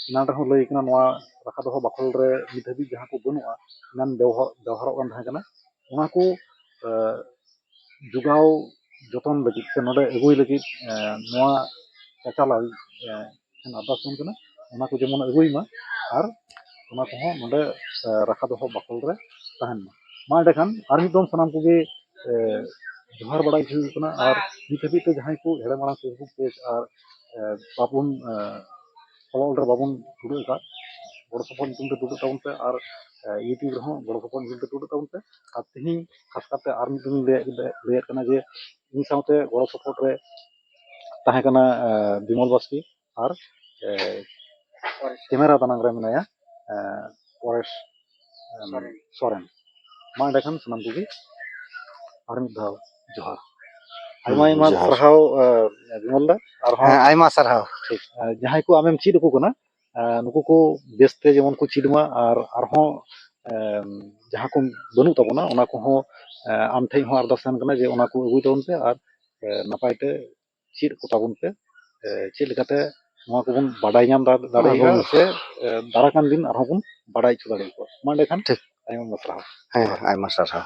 ᱮᱱᱟᱱ ᱨᱮᱦᱚᱸ ᱞᱟᱹᱭ ᱠᱟᱱᱟ, ᱱᱚᱣᱟ ᱨᱟᱠᱷᱟ ᱫᱚᱦᱚ ᱵᱟᱠᱷᱳᱞ ᱨᱮ ᱱᱤᱛ ᱦᱟᱹᱵᱤᱡ ᱡᱟᱦᱟᱸ ᱠᱚ ᱵᱟᱹᱱᱩᱜᱼᱟ, ᱮᱱᱟᱱ ᱵᱮᱣᱦᱟᱨ, ᱵᱮᱣᱦᱟᱨᱚᱜ ᱠᱟᱱ ᱛᱟᱦᱮᱸ ᱠᱟᱱᱟ, ᱚᱱᱟ ᱠᱚ, ᱮ, ᱡᱚᱜᱟᱣ ᱡᱚᱛᱚᱱ ᱞᱟᱹᱜᱤᱫ ᱥᱮ ᱱᱚᱰᱮ ᱟᱹᱜᱩᱭ ᱞᱟᱹᱜᱤᱫ, ᱮ, ᱱᱚᱣᱟ ᱪᱟᱪᱟᱞᱟᱣ, ᱮ, ᱴᱷᱮᱱ ᱟᱨᱫᱟᱥ ᱡᱚᱝ ᱠᱟᱱᱟ, ᱚᱱᱟ ᱠᱚ ᱡᱮᱢᱚᱱ ᱟᱹᱜᱩᱭ ᱢᱟ ᱟᱨ ᱚᱱᱟ ᱠᱚᱦᱚᱸ ᱱᱚᱰᱮ, ᱮ, ᱨᱟᱠᱷᱟ ᱫᱚᱦᱚ ᱵᱟᱠᱷᱳᱞ ᱨᱮ ᱛᱟᱦᱮᱱ ᱢᱟ᱾ ᱢᱟ ᱮᱸᱰᱮᱠᱷᱟᱱ ᱟᱨ ᱢᱤᱫ ᱫᱚᱢ ᱥᱟᱱᱟᱢ ᱠᱚᱜᱮ, ᱮ, ᱡᱚᱦᱟᱨ ᱵᱟᱲᱟ ᱦᱚᱪᱚ ᱦᱩᱭᱩᱜ ᱠᱟᱱᱟ᱾ ᱟᱨ ᱱᱤᱛ ᱦᱟᱹᱵᱤᱡ ᱛᱮ ᱡᱟᱦᱟᱸᱭ ᱠᱚ ᱦᱮᱲᱮ ᱢᱟᱲᱟᱝ Facebook page ᱟᱨ, ᱮ, ᱵᱟᱵᱚᱱ, ᱮ, follow ᱨᱮ ᱵᱟᱵᱚᱱ ᱴᱩᱰᱟᱹᱜ ᱟᱠᱟᱫ, ᱜᱚᱲᱚ ᱥᱚᱯᱚᱦᱚᱫ ᱧᱩᱛᱩᱢ ᱛᱮ ᱴᱩᱰᱟᱹᱜ ᱛᱟᱵᱚᱱ ᱯᱮ᱾ ᱟᱨ, ᱮ, YouTube ᱨᱮᱦᱚᱸ ᱜᱚᱲᱚ ᱥᱚᱯᱚᱦᱚᱫ ᱧᱩᱛᱩᱢ ᱛᱮ ᱴᱩᱰᱟᱹᱜ ᱛᱟᱵᱚᱱ ᱯᱮ᱾ ᱟᱨ ᱛᱮᱦᱮᱧ ᱠᱷᱟᱥ ᱠᱟᱨᱛᱮ ᱟᱨ ᱢᱤᱫ ᱫᱚᱢ ᱞᱟᱹᱭ, ᱞᱟᱹᱭᱮᱫ ᱠᱟᱱᱟ ᱡᱮ ᱤᱧ ᱥᱟᱶᱛᱮ ᱜᱚᱲᱚ ᱥᱚᱯᱚᱦᱚᱫ ᱨᱮ ᱛᱟᱦᱮᱸ ᱠᱟᱱᱟ, ᱮ, ᱵᱤᱢᱚᱞ ᱵᱟᱥᱠᱮ ᱟᱨ, ᱮ, ᱠᱮᱢᱮᱨᱟ ᱫᱟᱱᱟᱝ ᱨᱮ ᱢᱮᱱᱟᱭᱟ, ᱮ, ᱯᱚᱨᱮᱥ, ᱮ, ᱥᱚᱨᱮᱱ᱾ ᱥᱚᱨᱮᱱ᱾ ᱢᱟ ᱮᱸᱰᱮᱠᱷᱟᱱ ᱥᱟᱱᱟᱢ ᱠᱚᱜᱮ ᱟᱨ ᱢᱤᱫ ᱫᱷᱟᱣ ᱡᱚᱦᱟᱨ᱾ ᱟᱭᱢᱟ ᱦᱩᱸ, ᱟᱭᱢᱟ ᱡᱚᱦᱟᱨ᱾ ᱥᱟᱨᱦᱟᱣ, ᱮ, ᱵᱤᱢᱚᱞ ᱫᱟ᱾ ᱟᱨᱦᱚᱸ ᱦᱮᱸ, ᱟᱭᱢᱟ ᱥᱟᱨᱦᱟᱣ᱾ ᱴᱷᱤᱠ, ᱮ, ᱡᱟᱦᱟᱸᱭ ᱠᱚ ᱟᱢᱮᱢ ᱪᱮᱫ ᱟᱠᱚ ᱠᱟᱱᱟ, ᱟᱨ ᱱᱩᱠᱩ ᱠᱚ ᱵᱮᱥᱛᱮ ᱡᱮᱢᱚᱱ ᱠᱚ ᱪᱮᱫ ᱢᱟ, ᱟᱨ ᱟᱨᱦᱚᱸ ᱮᱢ, ᱡᱟᱦᱟᱸ ᱠᱚ ᱵᱟᱹᱱᱩᱜ ᱛᱟᱵᱚᱱᱟ, ᱚᱱᱟ ᱠᱚᱦᱚᱸ ᱮ, ᱟᱢ ᱴᱷᱮᱱ ᱦᱚᱸ ᱟᱨᱫᱟᱥ ᱛᱟᱦᱮᱱ ᱠᱟᱱᱟ ᱡᱮ ᱚᱱᱟ ᱠᱚ ᱟᱹᱜᱩᱭ ᱛᱟᱵᱚᱱ ᱯᱮ ᱟᱨ ᱮ, ᱱᱟᱯᱟᱭ ᱛᱮ ᱪᱮᱫ ᱠᱚ ᱛᱟᱵᱚᱱ ᱯᱮ, ᱮ, ᱪᱮᱫ ᱞᱮᱠᱟᱛᱮ ᱱᱚᱣᱟ ᱠᱚᱵᱚᱱ ᱵᱟᱰᱟᱭ ᱧᱟᱢ ᱫᱟ-, ᱫᱟᱲᱮᱭᱟᱜᱼᱟ ᱟᱵᱚ ᱥᱮ ᱮ, ᱫᱟᱨᱟᱭ ᱠᱟᱱ ᱫᱤᱱ ᱟᱨᱦᱚᱸ ᱵᱚᱱ ᱵᱟᱰᱟᱭ ᱦᱚᱪᱚ ᱫᱟᱲᱮᱭᱟᱠᱚᱣᱟ᱾ ᱢᱟ ᱮᱸᱰᱮᱠᱷᱟᱱ ᱴᱷᱤᱠ᱾ ᱟᱭᱢᱟ ᱟᱭᱢᱟ ᱥᱟᱨᱦᱟᱣ᱾ ᱦᱮᱸ, ᱟᱭᱢᱟ ᱥᱟᱨᱦᱟᱣ᱾